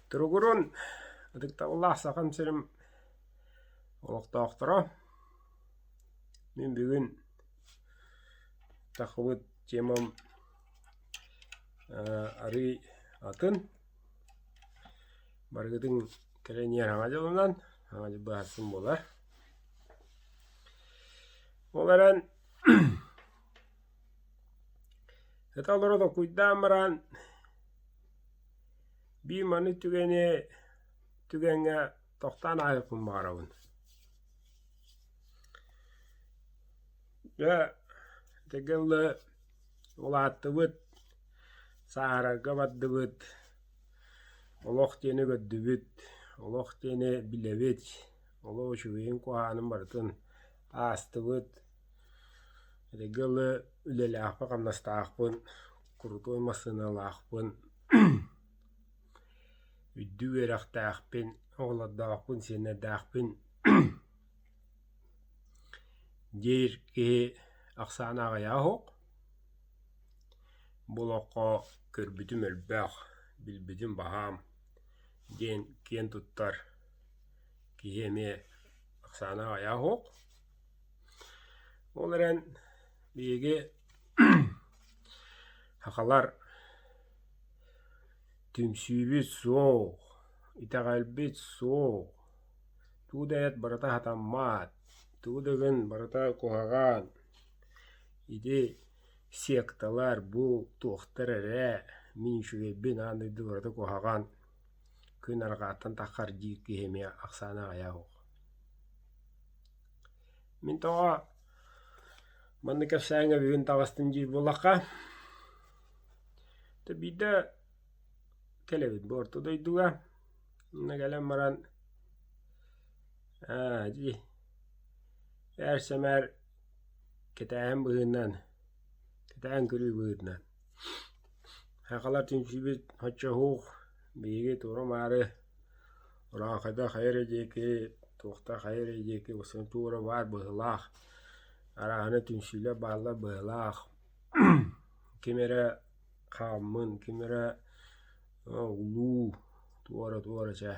Туругурун, ытыктабыллаах Сахам сирим олохтоохторо! Мин бүгүн тахыбыт темам арыый атын. Барыгытын кэлэн иһэр Саҥа дьылынан, Саҥа дьыл быһаарсын буолар. Ол эрэн Сыта олоро толкуйдаан баран, биир маннык түгэни түгэҥҥэ тохтоон ааһыахпын баҕарабын. Дьэ, этэргэ дылы, улааттыбыт, сааһырарга бардыбыт, олох диэни көрдүбүт, олох диэни билэбит, олох үчүгэйин куһаҕанын барытын аастыбыт. Этэргэ дылы, үлэлээхпин-хамнастаахпын, крутой массыыналаахпын, үрдүк үөрэхтээхпин, оҕолордоохпун, сиэннэрдээхпин диир киһи ахсаана аҕыйаҕа суох. Бу олоххо көрбүтүм элбэх, билбитим баһаам диэн киэн туттар киһи эмиэ ахсаана аҕыйаҕа суох. Ол эрэн биһиги сахалар түмсүүбүт суох, итэҕэлбит суох, тугу да эт барыта сатаммат, тугу да гын барыта куһаҕан, ити секталар бу туохтар эрэ, мин үчүгэйбин аан дойду барыта куһаҕан, күн арҕааттан таххар диир киһи эмиэ ахсаана аҕыйах суох. Мин тоҕо маннык кэпсээҥҥэ бүгүн таҕыстым диир буоллахха, то биирдэ кэлэбит бу орто дойдуга, онно кэлэн баран аа дии ээр-сэмээр кэтээһин быһыытынан, кэтээн көрүү быһыытынан сахалар түмсүүбүт оччоһуох биһиги туора-маары Урааҥхайда хайа эрэ диэки, туохта хайа эрэ диэки туора баар быһыылаах, арааһына түмсүүлэр бааллар быһыылаах, ким эрэ хааммын, ким эрэ улуу туора-туора чэ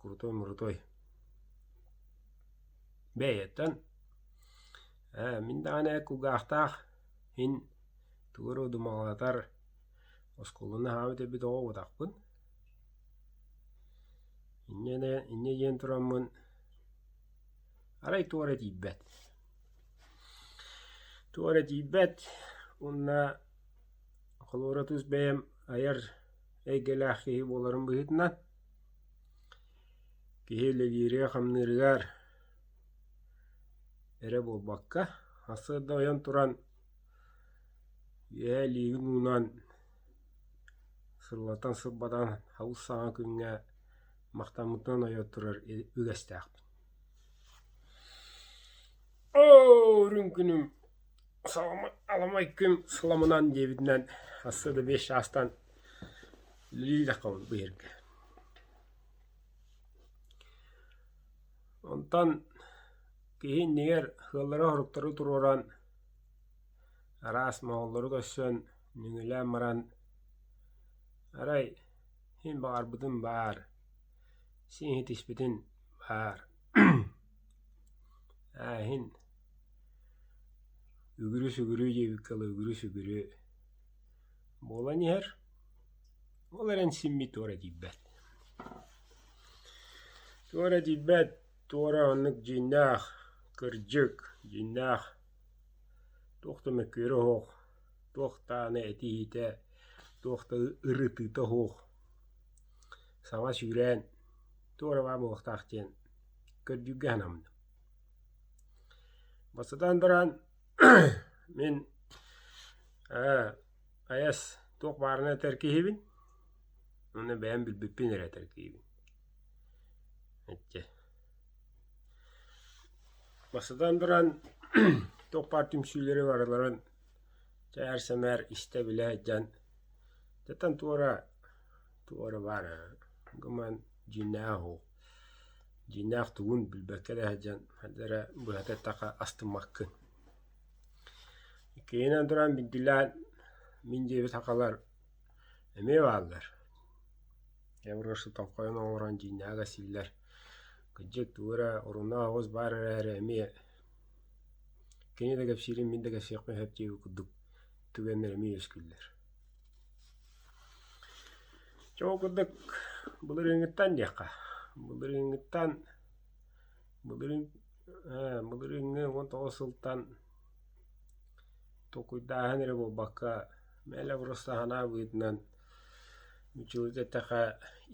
крутой-мурутой. Бэйэттэн ээ мин даҕаны кулгаахтаах иһин тугу эрэ удумаҕалатар оскуоланы аһаабыт эбит оҕо буотахпын. Инньэ инньэ диэн тураммын арай туора тиийбэт. Туора тиийбэт уонна холобура тус бэйэм айар эйгэлээх киһи буоларым быһыытынан киһи үлэлииригэр-хамныырыгар эрэ буолбакка, сарсыарда ойон туран үөһэ илиигин уунан Сыллатан-сылбатан алыс саҥа күҥҥэ махтаммытынан ойо турар үгэстээхпин. Оо, үрүҥ күнүм аламай күн сыламынан диэбитинэн сарсыарда биэс чаастан үлэлии таххабын бу иһэргэ. Онтон киһи иннигэр сыаллары-соруктары туруоран араас моһоллору көрсөн нөҥүөлээн баран арай син баҕарбытым баар, син иһитиспитим баар, аа иһин үгүрү-сүгүрү диэбиккэ дылы үгүрү-сүгүрү буолан иһэр, ол эрэн симмит туора тиийбэт. Туора тиийбэт, туора оннук дьиҥнээх, кырдьык, дьиҥнээх туох да мөккүөрэ суох, туох даҕаны этиһиитэ, туох да ырытыыта суох, саҥа сүүрээн туора баар буолуохтаах диэн көрдүүргэ санаммытым. Бастатан туран мин ээ айас туох баарынан этэр киһибин уонна бэйэм билбиппин эрэ этэр киһибин. Иччэ Бастатан туран, туох баар түмсүүлэри барыларын чээр-сэмээр истэ-билэ сылдьан, дьэ туора туора баар гынан дьиҥнээх уһук, дьиҥнээх тугун билбэккэ да сылдьан хайдах эрэ быһата эттэххэ астыммаккын. Иккиһинэн туран биирдиилээн мин диэбит сахалар эмиэ бааллар. Эврос тоҥхойон оҥорон дьиҥнээҕи сииллэр. Кырдьык, тугу эрэ оруннаах оҕус баар эрээри эмиэ кини да кэпсиирин мин да кэпсиэхпин сөп диэбит курдук түгэннэр эмиэ үөскүүллэр. Чэ ол курдук былырыыҥҥыттан диэххэ, былырыыҥҥыттан былырыын былырыыҥҥы 19 сылтан толкуйдааһын эрэ буолбакка, мэлэ просто санаа быһыытынан нууччалыы эттэххэ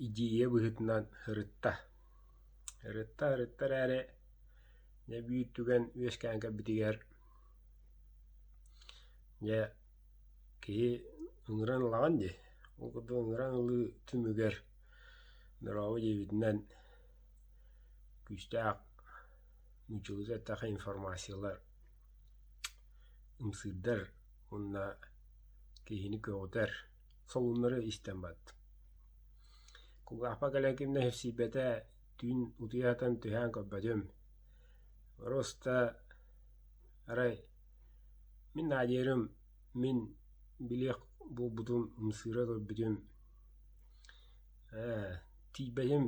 идея быһыытынан ырытта. Ырытта ырытта эрээри дьэ биир түгэн үөскээн кэлбитигэр дьэ киһи ыҥыран ылаҕын дии. Ол курдук ыҥыран ылыы түмүгэр дорообо диэбитинэн күүстээх нууччалыы эттэххэ информациялар ымсыырдар уонна киһини көҕүтэр солуннары истэн бардым. Кулгаахпа кэлэн ким да иһэрсийбэтэ, түүн утуйа сытан түһээн көрбөтүм. Просто арай мин наадыйарым, мин билиэх буолбутум, ымсыыра көрбүтүм, ээ, тиийбэтим,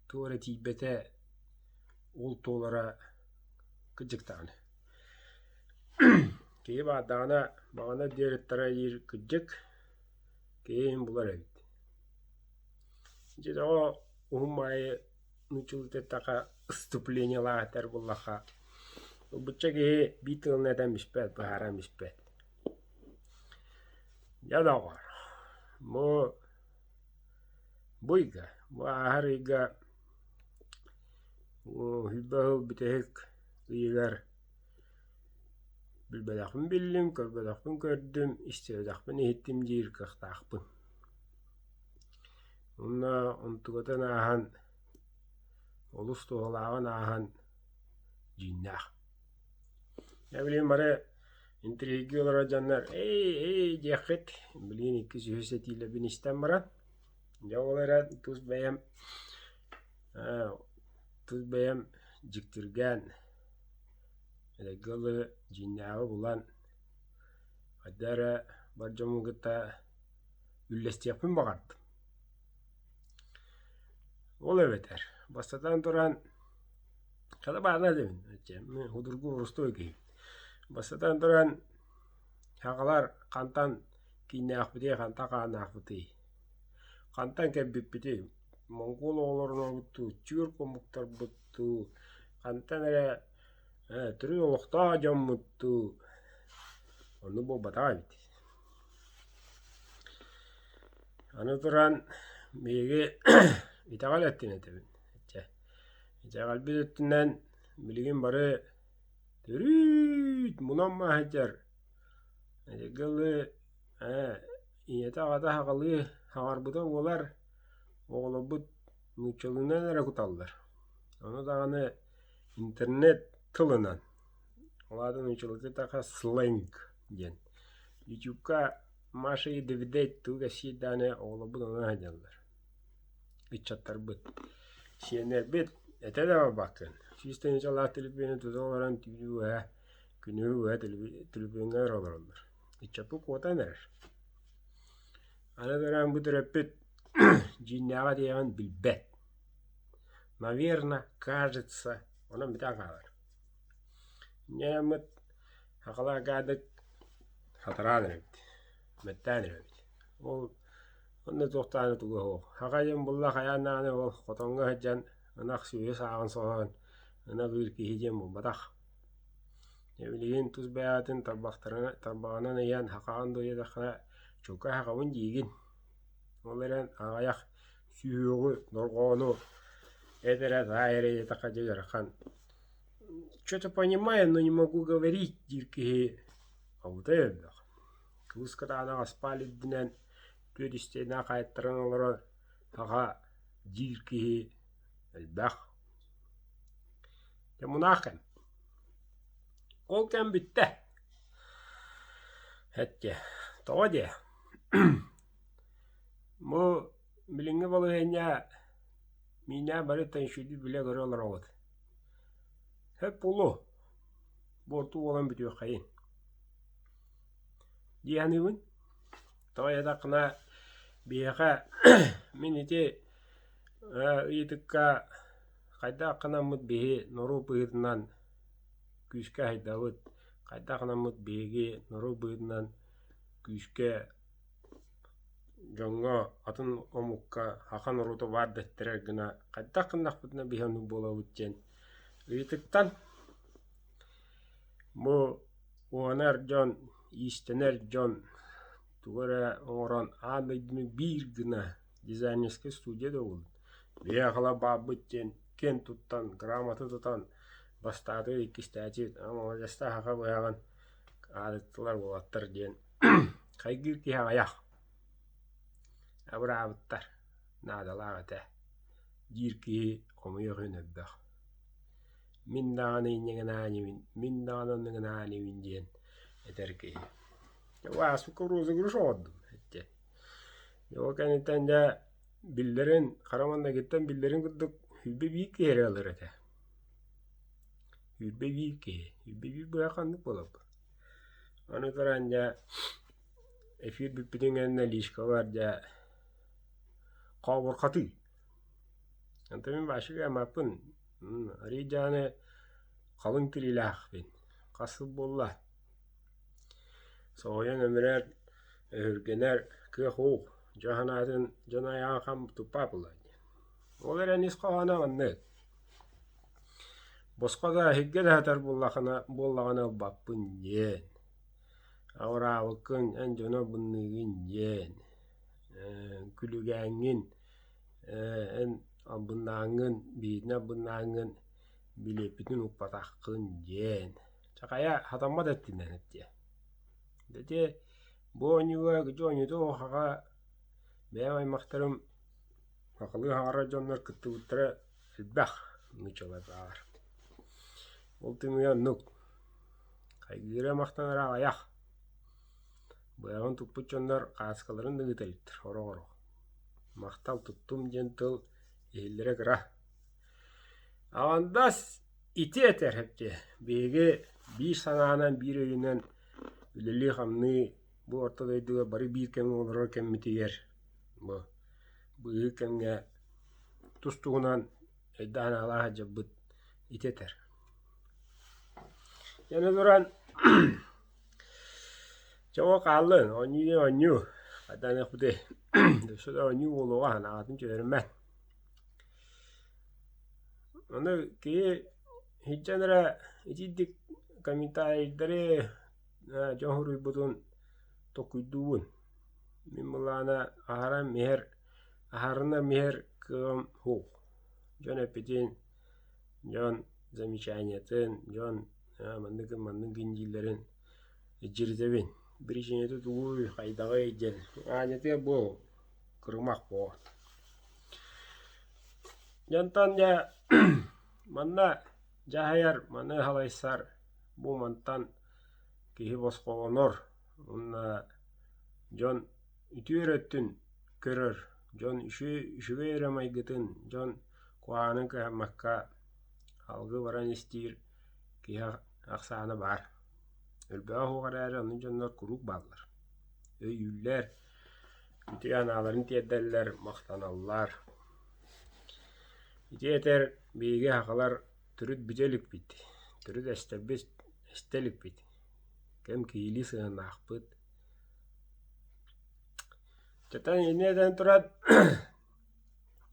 туох эрэ тиийбэтэ, ол туолара кырдьык даҕаны. Киһи баардаҕына баҕана диэриттэрэ диир кырдьык, киһи иһин булар эбит. Дьэ тоҕо уһун баайы нууччалыы эттэххэ выступлениелаах этэр буоллахха, ылбычча киһи биир тылынан этэн бүспэт, быһааран бүспэт. Дьэ доҕор, бу бу ыйга, бу ааһар ыйга сүүрбэ сыл бүтэһик ыйыгар билбэтэхпин биллим, көрбөтөхпүн көрдүм, истибэтэхпин иһиттим диир кыахтаахпын. Уонна онтукатын ааһан олус туһалааҕын ааһан дьиҥнээх. Дьэ билигин бары интриги олорор дьоннор эй-эй диэххит, билигин иккис үһүс этиилэрбин истэн баран, дьэ ол эрэн тус бэйэм тус бэйэм дьиктиргээн эрэйгэ ылы дьиҥнээҕи булан хайда эрэ бар дьоммун кытта үллэстиэхпин баҕардым. Ол эбэтэр, бастатан туран, хата баана этэбин, судургу боростуой киһи. Бастатан туран, сахалар хантан кииннээхпитий, хантан хааннаахпытый, хантан кэлбиппитий, монгол оҕолорунабыт дуу, түүр омуктарбыт дуу, хантан эрэ төрүт олохтоох дьоммут дуу, оннук буолбатах эбит. Аны туран биһиги итэҕэл өттүн этэбин. Чэ, итэҕэлбит өттүнэн билигин бары төрүүт мунан сылдьар эдэргэ ээ ийэтэ-аҕата саҕалыы саҥарбыта буолар, оҕолорбут нууччалыынан эрэ куталлар. Ону даҕаны интернет тылынан Ол аата нууччалыы эттэххэ сленг диэн. Ютубка Маша и Давидет тугу кэпсиир даҕаны оҕолорбут онон сылдьаллар. Ыччаттарбыт. Сиэннэрбит этэ да барбаккын. 100 тыһыынчалаах төлөпүөнү тута олорон түүнү быһа, күнүһү быһа төлөпүөҥҥэ эрэ олороллор. Ыччаппыт куотан эрэр. Аны туран бу төрөппүт дьиҥнээҕи диэҕин билбэт. Наверно, кажется, онон бүтэн хаалар. Ньааммыт сахалаакаадык сатараан эрэбит, мэттээн эрэбит. Ол онно туохтааны тугу суох. Саха диэн булла хайаан даҕаны ол хотоҥҥо сылдьан ынах сүөһү сааҕын соһон ынах ыыр киһи диэн буолбатах. Дьэ билигин тус бэйэҕитин тарбахтарынан тарбаҕынан ыйан сахаҕын дуо диэтэххинэ чука сахабын диигин. Ол эрэн аҕыйах сүһүөҕү, дорҕоону эт эрэ таай эрэ диэтэххэ дьэ ыарахан Что-то понимаю, но не могу говорить диир киһи абытай элбэх. Кыыс кытаанах аспаал үрдүнэн түөрт истиэнэ хаайтаран олорор саха диир киһи элбэх. Дьэ мунаах кэм. Ол кэм бүттэ. Эттэ, тоҕо диэ? Бу билиҥҥи балаһыанньа Миинээн бары үчүгэйдик билэ-көрө олороҕут. Сөп буолуо, буорту буолан бүтүөххэйин дии саныыбын. Тоҕо диэтэххинэ, Биһиэхэ мин ити ыйытыкка хайдах гынаммыт биһи норуот быһыытынан күүскэ аһыйдабыт, хайдах гынаммыт биһиги норуот быһыытынан күүскэ дьоҥҥо атын омукка саха норуота баар дэттэрэр гына хайдах гыннахпытына биһи оннук буолабыт диэн ыйытыктан бу уонар дьон, иистэнэр дьон тугу эрэ оҥорон аан дойдуну биир гына дизайнерскай студия да буоллун биһиэхэ баалбыт диэн киэн туттан грамота тутан бастаатыбыт иккистээтибит маладьыастаах саха быһаҕын аатыттылар уолаттар диэн хайгыыр киһи аҕыйах абыраабыттар наадалаах этэ диир киһи хомуйуох иһин элбэх мин даҕаны инньэ гынаан инибин мин даҕаны онно гынаан инибин диэн этэр киһи Ааспыкка розыгрыш оҥордум эттэ. Ол кэнниттэн дьэ биллэрин хара маҥнайгыттан биллэрин курдук 21 киһи эрэ ылар этэ. 21 киһи. 21 быһа ханнык буоларбыт. Аны туран дьэ эфир бүппүтүн кэннэ лишкалар дьэ хообурҕатыы. Онтон мин вообще гаммаппын. Арыый даҕаны халыҥ тириилээхпин. Хас сыл буолла? Соһуйан өмүрэр, өһүргэнэр кыах уох, дьон санаатын дьон айаҕа хам туппат буолла дии. Ол эрэн ис хоһооно маннык: босхо да эһиги да сытар буоллахына буоллаҕына ылбаппын диэн, абыраабыккын эн дьону албынныыгын диэн, күлүгээҥҥин эн албыннааҥҥын, биһигини албыннааҥҥын билиэппитин укпатаххын диэн. Чэ хайа хатаммат эттинэн эттиэ. Ити бу оонньууга дьэ оонньууту оһоҕо бэйэм аймахтарым сахалыы саҥарар дьоннор кыттыбыттара элбэх нууччалардааҕар. Ол түмүгэ оннук. Хайгыыра махтанара аҕыйах. Быһаҕын туппут дьоннор хааскаларын да ыыта иликтэр сорох-сорох. Махтал туттум диэн тыл иһиллэрэ кыра. Аҕандас Ити этэр эбит биһиги биир санаанан, биир өйүнэн үлэлии-хамныы бу орто дойдуга бары биир кэмҥэ олорор кэммитигэр бу быыһык кэмҥэ тус-туһунан өйдөөх-санаалаах сылдьарбыт ити этэр. Аны туран чэ ол хааллын, оонньуу диэн оонньуу, хайданыахпытый, өссө да оонньуу буолуоҕа санааҕытын түһэримэҥ. Ону киһи сылдьан эрэ итирдик комментарийдары дьон суруйбутун толкуйдуубун. Мин былаана аһаран иһэр аһарынан иһэр кыаҕым суох. Дьон эппитин, дьон замечаниетын, дьон маннык маннык гын дииллэрин илдьиритэбин. Биричиинэтэ тугуй, хайдаҕый диэн аанньатыа буол кырымах буо. Дьонтон дьэ манна дьаһайар, маны салайсар бу мантан киһи босхолонор уонна дьон үтүө эрэ өттүн көрөр, дьон үчүгэй эрэ майгытын, дьон куһаҕанын кыһаммакка алгыы баран истиир киһи ахсаана баар. Элбэҕи суох эрээри оннук дьоннор куруук бааллар, өйүүллэр Ити анааларын тиэрдэллэр, махтаналлар. Ити этэр биһиги сахалар төрүт бүтэ иликпит, төрүт эстэрбит эстэ иликпит, кэм киһилии сыһыаннаахпыт. Чэтэн инньэ этэн туран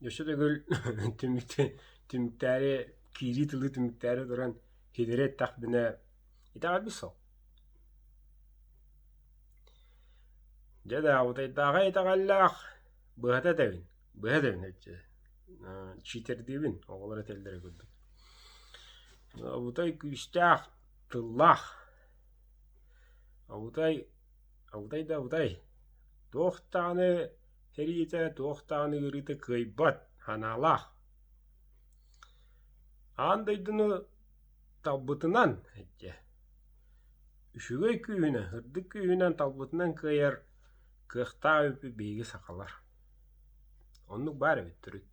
өссө төгүл түмүктээри киирии тылы түмүктээри туран ситэри эттэхпинэ итэҕэлбит суох. Дьэ да, Абытайдааҕы итэҕэллээх быһата этэбин, быһа этэбин читердиибин оҕолор этэллэрэ курдук. Абытай күүстээх тыллаах, абытай, абытай да абытай, туох даҕаны сэриитэ, туох даҕаны ыарыыта кыайбат санаалаах. Аан дойдуну талбытынан дьэ Үчүгэй күүһүнэн, сырдык күүһүнэн талбытынан кыайар кыахтаах эбиппит биһиги сахалар. Оннук баар эбит төрүт.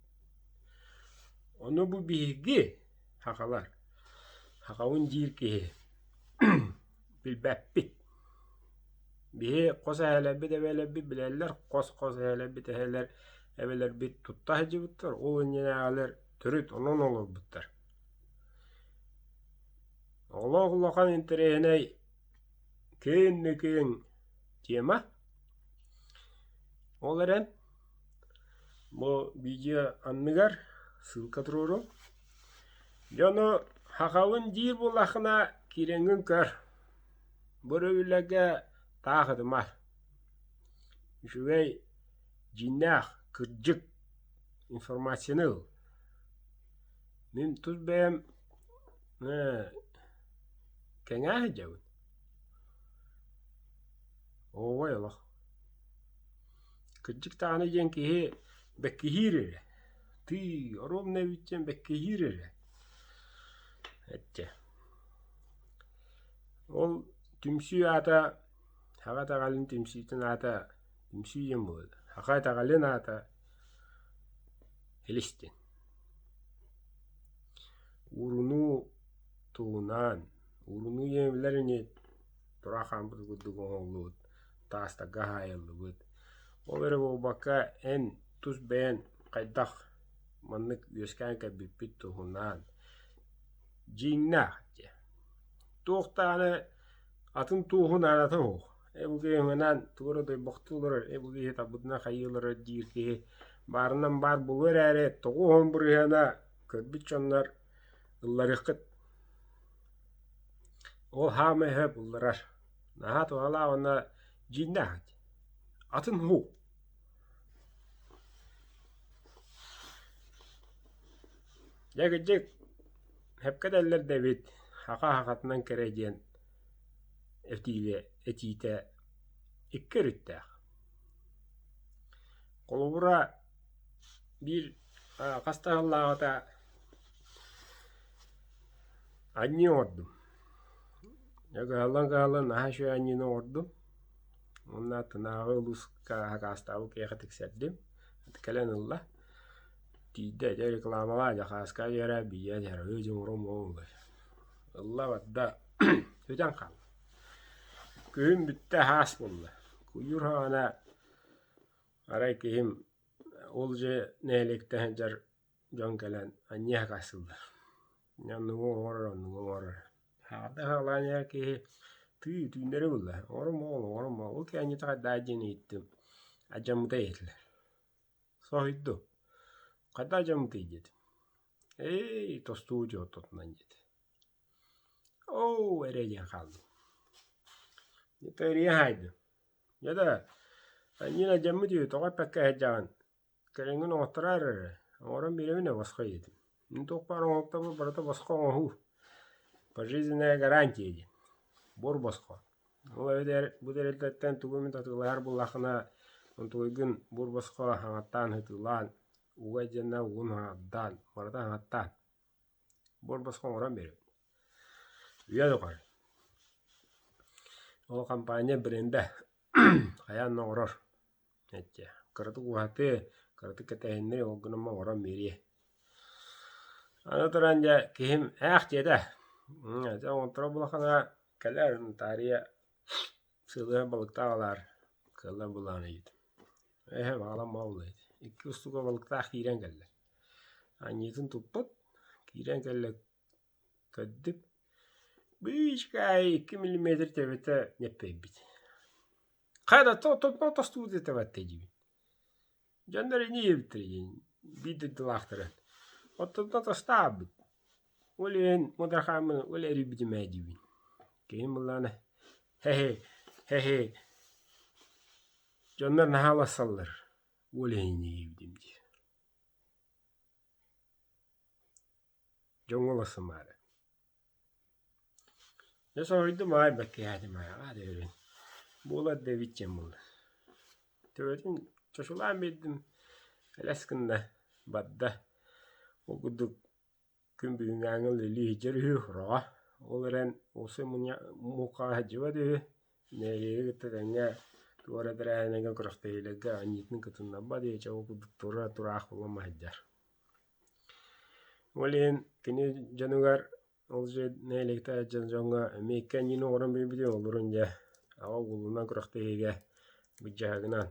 Ону бу биһиги, сахалар, сахабын диир киһи билбэппит. Биһи хос эһээлэрбит, эбээлэрбит билэллэр, хос-хос эһээлэрбит, эһээлэр, эбэлэрбит тутта сылдьыбыттар, ол иннинээҕилэр төрүт онон олорбуттар. Олох улахан интэриэһинэй киин-киин тема. Ол эрэн бу видео анныгар ссылка туруоруом. Дьону хахабын диир буоллаххына киирэҥҥин көр. Бу өрөбүллэргэ таах ытыма. Үчүгэй, дьиҥнээх, кырдьык информацияны ыл. Мин тус бэйэм кэҥээ сылдьабын. Оҕой олох. Кырдьык даҕаны диэн киһи бэккиһиир эрэ. Тыый, оруобуна эбит диэн бэккиһиир эрэ. Эттэ. Ол түмсүү аата Саха итэҕэлин түмсүүтүн аата түмсүү диэн буолар. Саха итэҕэлин аата Илис диэн. Уурунуу туһунан, уурунуу диэн билэр ини тура хаампыт курдук оҥоһуллубут, таастарга хаайыллыбыт. Ол эрэ буолбакка эн тус бэйэн хайдах маннык үөскээн кэлбиппит туһунан дьиҥнээх диэн. Туох даҕаны атын туоһу наадата суох. Ээ бу киһи өҥөнөн тугу эрэ дойбохтуу олорор, ээ бу киһи талбытынан хайыы олорор диир киһи баарынан баар буолуо эрээри, 90 бырыһыана көрбүт дьоннор ылларыаххыт. Ол хаамай сөп ылларар. Наһаа туһалаах уонна дьиҥнээх эт. Атын һуу. Дьэ кырдьык, сөпкө этэллэр да эбит, саха сахатынан кэрэ диэн этиилэ этиитэ икки өрүттээх. Холобура, биир хас да сыллааҕыта анньыы оҥордум. Кыһаллан-кыһаллан наһаа үчүгэй анньыыны оҥордум. Уонна аттынааҕы улууска хакаастаабыт киһиэхэ тиксэрдим. Кэлэн ылла. Тиийдэ, дьэ рекламалаа, дьэ хааска дьэрэ, бийэ дьэрэ, ыы дьоҥурум уол Ылла барда, бүтэн хаалла. Күһүн бүттэ, хаас буолла. Куйуур хаана арай киһим ол же нэһилиэктэн сылдьар дьон кэлэн анньыһа хасыллар. Оннугу оҥорор, оннугу оҥорор. Хаҕарда хаалаан иһэр киһи тыы түүннэри булла. Оҥорум оҕол, оҥорум оҕол. Ол кэннитэ хайдах диэн ыйыттым. Адьаммыта иһиллэр. Соһуйдум. Хайдах дьаммытый диэтим. Ээ, тостуу дьоттотунан диэтэ. Оо, эрэ диэн хааллым. Эрийэ хаайдым. Дьэ да, анньыын алдьаммыт үһү, тоҕо эппэккэ сылдьаҕын? Кэлэҥҥин оҥоттороор эрэ, оҥорон биэрэбин ээ босхо диэтим. Мин туох баар оҥоһуктарбыт барыта босхо оҥоһуу. Пожизненная гарантия диэн. Буор босхо. Ол эбэтэр бу тэрилтэттэн тугу эмит атыылаһар буоллаххына, онтугуйгун буор босхо хаҥаттаан сытыылаан, уга дьэнэ угун хаҥардаан, барыта хаҥаттаан, буор босхо оҥорон биэрэбин. Үйэ тухары. Ол компания брендэ хайаан да оҥорор. Эччэ, кыратык уһатыы, кыратык кэтэһиннэри ол гынан оҥорон биэриэ. Аны туран дьэ киһим ээх диэтэ. Дьэ оҥотторо булахана кэлэр таарыйа сыалыһа балыктаах алаар кыаллар булаан ыйыт. Эһэ баҕалан буолла Икки устука балыктаах киирэн кэллэ. Анньыытын туппут, киирэн кэллэ көрдүк. Быычкаай 2 миллиметр төбөтө ньэппэйбит. Хайа тостубут этэ диибин. Дьоннор ини диэбиттэрэ диэн биир дойдулаахтара. Оттон тостаабыт. Ол иһин мудархааммын ол эрийбитим ээ диибин. Киһим былаана хэ-хэ хэ-хэ дьоннор наһаа улассаллар. Ол иһин диэбитим дии. Дьоҥҥо улассымаары. Дьэ соһуйдум аай бэркиһээтим аайаҕа диэбин. Буолар да эбит диэн буолла. Төбөтүн чочулаан биэрдим, элэс гынна, барда. Ол курдук күн бүгүҥҥээҥи үлэлии сылдьар үһү ураҕа. Ол эрэн уопсай муҥхаҕа сылдьыбат үһү. Нэһилиэги кытта тэҥҥэ туох эрэ тэрээһиннэргэ күрэхтэһиилэргэ анньыытын кытыннарбат диэчэ ол курдук тура тураах буолан сылдьар. Ол иһин кини дьонугар ол дьиэ нэһилиэктээх дьон дьоҥҥо эмиэ икки анньыыны оҥорон биэрбитим олорун дьэ Аҕа уолунан күрэхтэһиигэ былдьаһыгынан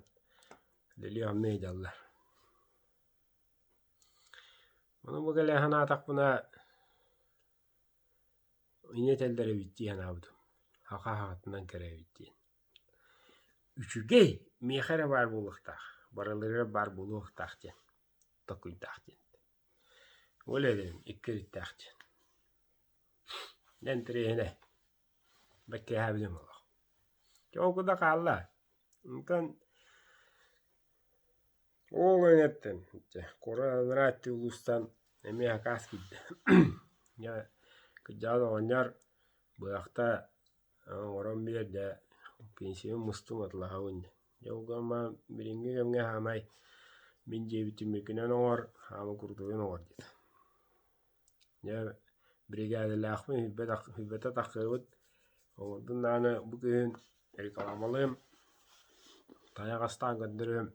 үлэлии-хамныы сылдьаллар. Ону бу кэлэ санаатахпына инньэ этэллэр эбит дии санаабытым, саха саҕатынан кэрэ эбит диэн. Үчүгэй миэхэ эрэ баар буолуохтаах, барыларыгар баар буолуохтаах диэн толкуйдаах диэн. Ол эрэн икки өрүттээх диэн. Дьэ интэриэһинэй, бэккиһээбитим олох. Дьэ ол курдук хаалла. Онтон ол эҥэртэн дьэ куорат өттү улуустан эмиэ сакаас киирдэ. Дьэ кырдьаҕас оҕонньор быһахта оҥорон биэрдэ, пенсияны мустум атылаһабын диэн. Дьэ ол гынан баран билиҥҥи кэмҥэ саамай мин дьиэбит түмүкүнэн оҥор, хаама курдугун оҥор диэтэ. Дьэ биригээдэлээхпин сүүрбэтэ тахсыбыт, оҥордум даҕаны бу күһүн рекламалыым, тайах астаан көрдөрүөм,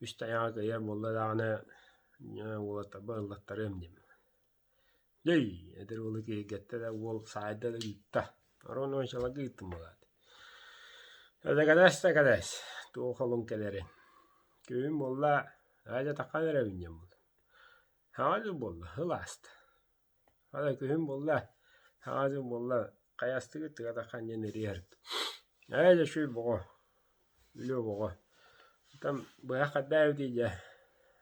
үс тайаҕы кыайар буолла даҕаны уолаттарбар ыллаттарыам диэн. Дьэй, эдэр уолу киһиргэттэ да уол саайда да ыытта. Арон уончаларга ыыттым буолаат. Эдэкэдэс да кэдэс, туох холун кэлэрин. Күһүн буолла, аа дьэ таххан эрэбин диэн буолла. Саҥа дьыл буолла, сыл ааста. Арай күһүн буолла, саҥа дьыл буолла, хайастыгыт тыга таххан диэн эрийэр. Ээ дьэ үчүгэй боҕо, үлэ боҕо. Там быһах хайдаа эбитий дьэ?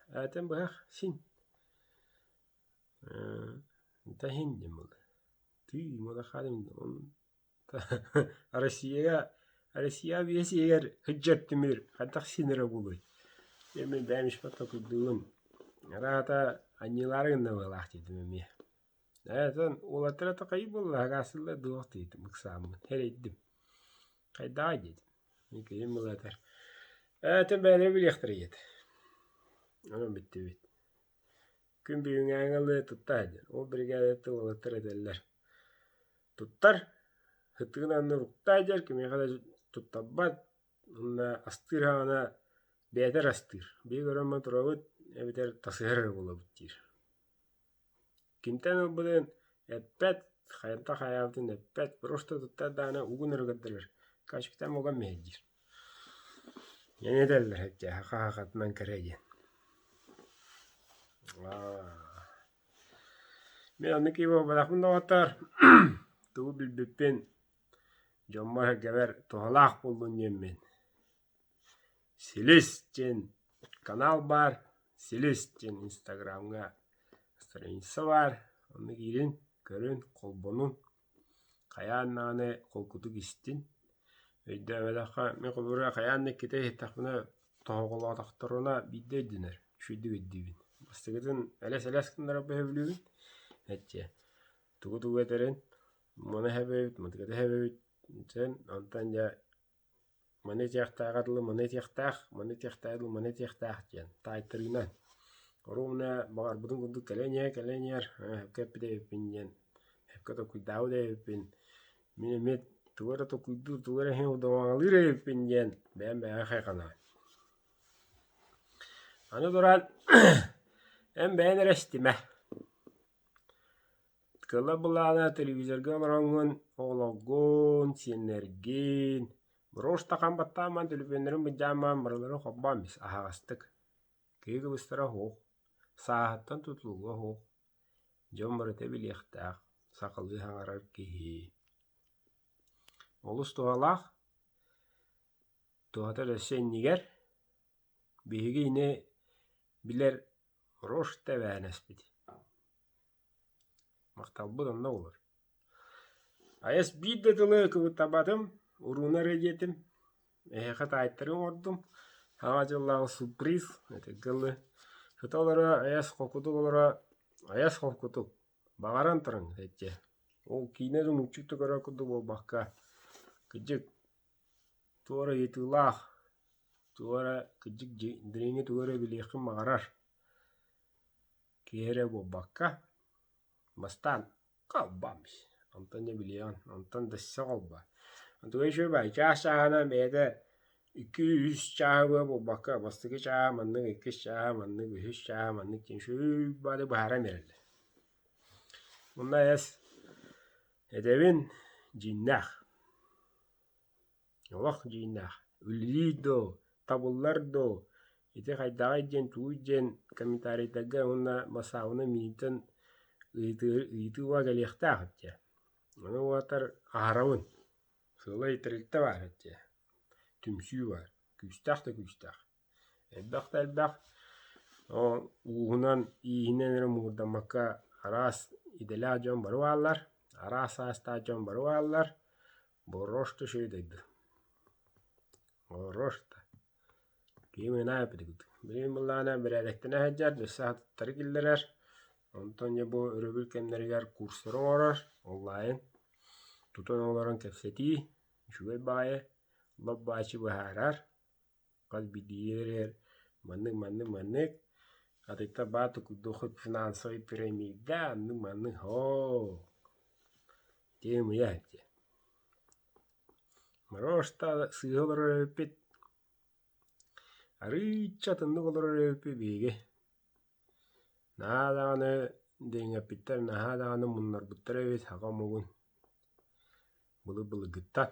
Ээтэн быһах син Таһин диэн буолла. Тыы Россияҕа Россия биэс иһигэр сылдьар тимир хайдах син эрэ буолуой? Дьэ мин бэйэм испэр толкуйдуубун. Араата анньыылаары гынна быһыылаах диэтим эмиэ. Ээ оттон уолаттара такайыы буолла агаасыллар дуох диэтим ыксааммын эрэйдим. Хайдаҕай диэтим. Мин киһим былаатар. Ээ оттон бэйэлэрэ билиэхтэрэ диэтэ. Онон бүттүбүт. Күн бүгүҥҥээҥи ылыы тутта диэн, ол биригээдэттэн уолаттар этэллэр: туттар, сытыгын анны уруктаа диэр кимиэхэ да туттарбат уонна астыыр аҕана бэйэтэ эрэ астыыр, биһиги көрөн турабыт эбэтэр тасыһар эрэ буолабыт диир. Кимтэн ылбытын эппэт, хайата хайаабытын эппэт, просто туттар даҕаны угун эрэ көрдөрөр, качкатан буолан мэһэйдиир. Эмиэ этэллэр хаһаахатынан кэрэ диэн. Мин оннук киһи буолбатахпын доҕоттоор, тугу билбиппин дьоммор-сэргэбэр туһалаах буоллун диэммин Силис диэн канал баар, Силис диэн инстаграмҥа страница баар, онно киирин, көрүн, холбонун Хайаан даҕаны холкутук истин, өйдөөбөтөххө мин холобура хайаан да иккитэ иһиттэхпинэ тоһоҕолоотохторуна биирдэ өйдөнөр, үчүгэйдик өйдүүбүн. Бастакытын элэс-элэс гыннарарбын сөбүлүүбүн, эччи тугу-тугу этэрин маны эһэбит, мытыгыта эһэбит, дьэн онтон дьэ Маны этиэхтээҕэ дылы маны этиэхтээх, маны этиэхтээҕэ дылы маны этиэхтээх диэн таайтарыынан. Оруобуна баҕарбытым курдук кэлэн иһэр, кэлэн иһэр, сөпкө эппит эбиппин диэн, сөпкө толкуйдаабыт эбиппин, мин эмиэ тугу эрэ толкуйдуур, тугу эрэ иһин удумаҕалыыр эбиппин диэн бэйэм бэйэҕэ хайҕанабын. Аны туран эн бэйэн эрэ истимэ. Кыла былаана телевизорга олороҥҥун, оҕолоргун, сиэннэргин, брошь хам баттааман, төлөпүөннэрин былдьаамаан барыларын холбоон бис аһаҕастык. Киһи кыбыстара суох, сааһыттан тутулуга суох, дьон барыта билиэхтээх, сахалыы саҥарар киһи. Олус туһалаах, туһата өссө иннигэр, биһиги ини билэр Рош тэбээнэспит. Махталбыт онно буолар. Айас биир да тылы кыбыттабатым, урууна эрэ диэтим, эһиэхэ таайтарыы оҥордум, Саҥа дьыллааҕы сюрприз, этэргэ дылы. Сыта олоро, айас холкутук олоро, айас холкутук, баҕаран туран эчи. Ол киинэ да нуучча да көрөр курдук буолбакка, кырдьык, туох эрэ ыйытыылаах, туох эрэ кырдьык дириҥи тугу эрэ билиэххин баҕарар Киһи эрэ буолбакка, бастаан холбоом онтон дьэ билиэҕин, онтон да өссө холбоо. Онтуга үчүгэй баҕайы чаас чааһынан бэйэтэ икки-үс чааһы быһа буолбакка, бастакы чааһа маннык, иккис чааһа маннык, үһүс чааһа маннык диэн үчүгэй баҕайы быһааран биэрэллэр. Онно эс этэбин дьиҥнээх. Олох дьиҥнээх. Үлэлиир дуу, табыллар дуу, ити хайдаҕый диэн тугуй диэн комментарийдарга уонна бассаабынан миигиттэн ыйытыы ыйытыы кэлиэхтээх дии. Ону уотар аһарабын. Сыалай тэрилтэ баар дии. Түмсүү баар. Күүстээх да күүстээх. Элбэх да элбэх. Ууһунан, ииһинэн эрэ муҥурдаммакка араас идэлээх дьон бары бааллар, араас саастаах дьон бары бааллар. Боруоста үчүгэй дойду. Боруоста. Киһи мыынаа эппит Билигин былаана бэрээдэктэнэ сылдьар, өссө атыттары киллэрэр. Онтон дьэ бу өрөбүл кэмнэригэр курстары оҥорор, онлайн. Тутан олорон кэпсэтии, үчүгэй баҕайы, лоп-бааччы быһаарар. Хас биирдиилэригэр маннык, маннык, маннык. Атыттар баар курдук финансовый пирамида, аннык маннык оо Тиэмийэ дии. Морошта сыыһа олорор эбиппит. Арыычча атыннык олорор эбиппит биһиги. Наһаа даҕаны дириҥэппиттэр, наһаа даҕаны муннарбыттар эбит саха омугун былыр-былыргыттан.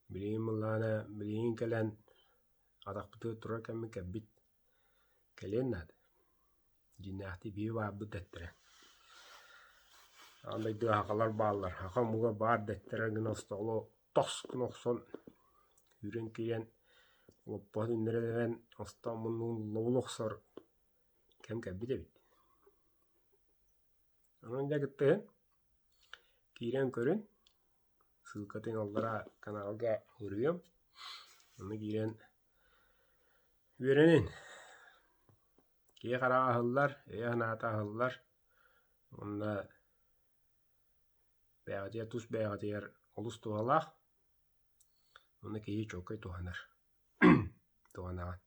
Билигин былаана билигин кэлэн атахпытыгар турар кэммит кэлбит. Кэлиэн наада. Дьиҥнээхтии биһиги баарбыт дэттэрэ. Аан дойдуга сахалар бааллар, саха омуга баар дэттэрэр гына остуолу тос гына охсон, үүрэн киирэн лоппоһун үннэрэн остоон муннугун лобул охсор кэм кэлбит эбит. Онон дьэ кыттыһын, киирэн көрүн, ссылкатын аллараа каналга уруйуом. Онно киирэн үөрэнин. Киһи хараҕа аһыллар, өйө-санаата аһыллар уонна бэйэҕитигэр тус бэйэҕитигэр олус туһалаах уонна киһи чуолкай туһанар туһанаҕын.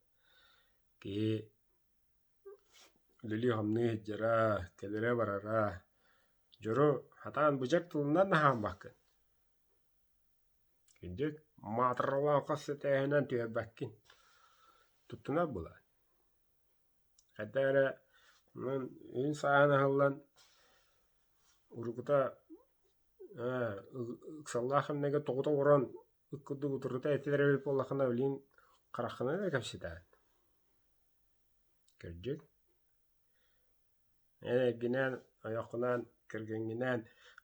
Киһи үлэлии-хамныы сылдьара, кэлэрэ-барара дьону сатаан быдьар тылынан да аһаабаккын. Кырдьык, маатыралаан хас этээһинэн түһэрбэккин. Туттунар буолаҕын. Хайдах эрэ онон өйүн-сааһын аһыллан уруккута ыксаллаах кэмнэргэ тоҕута олорон ыт курдук утурута этилэр эбит буоллаххына билигин хараххынан эрэ кэпсэтэҕин. Кырдьык, эн эргинээн, ойоххунаан, кэргэҥҥинээн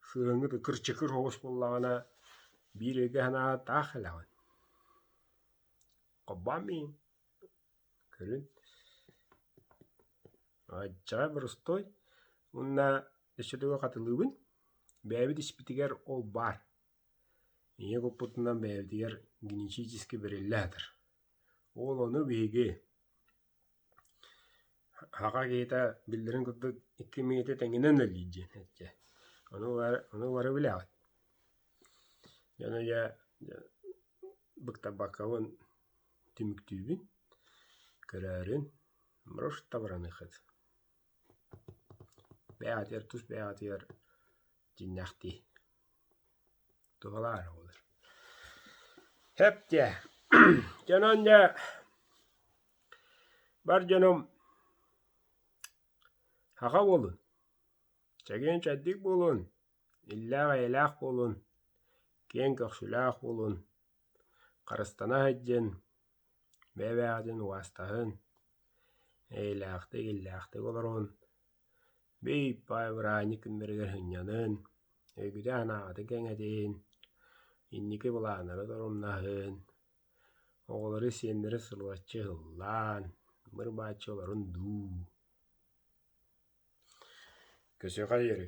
сыһыаҥҥыт ыкыр-чыкыр соҕус буоллаҕына биир өйгө-санааҕа таах кэлэҕин. Холбоон миин Көрүн Аччаҕай боростуой уонна өссө тугу хатылыыбын, бэйэбит испитигэр ол баар. Ийэ куппутунан бэйэбитигэр генетически бэриллэ сытар. Ол ону биһиги саха киһитэ биллэрин курдук икки мүнүүтэ тэҥинэн үлэлиир диэн эттэ. Ону ону бары билэҕит. Дьоно дьэ быктарбаккабын түмүктүүбүн, көрөөрүн, просто бараныаххыт. Бэйэҕитигэр тус бэйэҕитигэр дьиҥнээхтии туһалаах буолар. Сөп дьэ. Дьонон дьэ бар дьонум саха буолун, чэгиэн-чэбдик буолун, иллээх-эйэлээх буолун, киэҥ көхсүлээх буолун Харыстана сылдьын, бэйэ-бэйэҕитин убаастаһын, эйэлээхтик, иллээхтик олорун, биир баай бырааһынньык күннэригэр сынньанын, өйгүтэ-санааҕытын кэҥэтин, инники былааннары торумнаһын, оҕолору, сиэннэри сыллаччы ыһыллаан, быр-бааччы олорун дуу. Көсүөхэ диэри.